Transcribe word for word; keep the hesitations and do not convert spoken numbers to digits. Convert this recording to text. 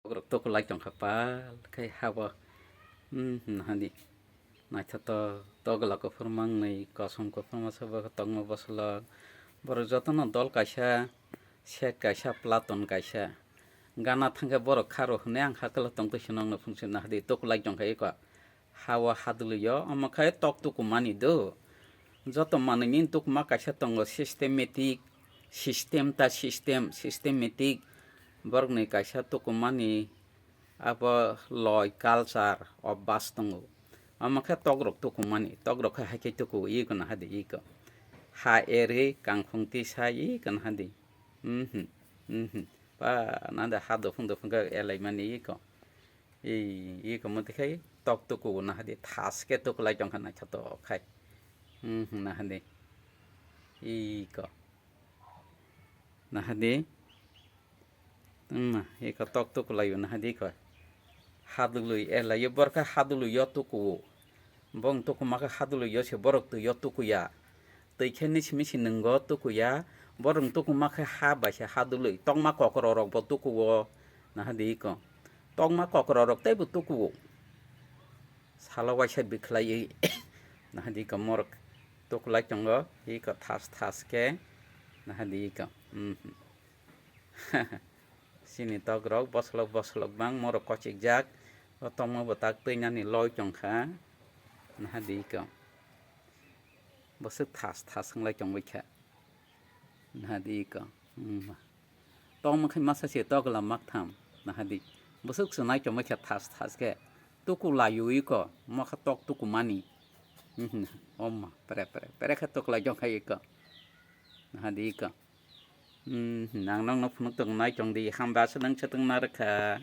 Borok tukulai tongkha pal khe habo. Hmm, hmm, hani. Naithotok togla kuphur mangnwi, kosom kuphur masa bo tongma bosolo. Borok jotono dol kaisa, set kaisa, platon kaisa. Gana thangkhe borok kharo hwnwi ang hakhe tongtwi swnamno phungsi nahadi tukulai tongkha eko. Hao hadwlwi-o, omo khe tok tukumani do. Joto manwi nini tukuma kaisa tongo, systematic, system ta system, systematic. Borokni kaisa tukumani abo loi, culture, obas tongo. Omo khe tokrok tukumani, tokrok khe hai khe tuku-o, iko nahadi iko. Ha erwi, kangkhung tisa, iko nahadi. Mhm, mhm. Pa, nahadi ha dophung dophung khe elaimani iko. Ei, iko motwi khai tok tuku nahadi thas khe tukulai tongkha naithotok khai. Hmm, nahadi. Iko. Nahadi. Hmm, iko tok tukulai nahadi ko. Hadwlwi, elaio borok khe hadwlwi-o tuku. Bong tukuma khe hadwlwi-o se borok twi-o tukuya. Twi khe nisi misi nwngo tukuya, borok tukuma khe ha bai se hadwlwi. Tokma kokrorok bo tukuo, nahadi iko. Tokma kokrorok teibo tukuo. Salo waisa bikhlaiwi, nahadi iko morok tukulai tongo, iko thas thas khe, nahadi iko. Mhm. Chini tokrok bosolok bosolok bang morok kochikjak, o tongma bo tak twi nani loi tongkha, nahadi iko. Bwswk thas thas wnglai tongwi kha. Nahadi iko. Hmm. Tongma khe masa se tokla maktham. Nahadi. Bwswk se nai tongwi kha thas thas khe. Tuku laiyui ko. Mokha tok tuku mani. Hmm. Oma. Pre pre. Pre khe tok lai tong kha iko. Nahadi iko. Hmm. Nang nang no phunuk tong nai tong di. Hamba se nang se tong na rwkha.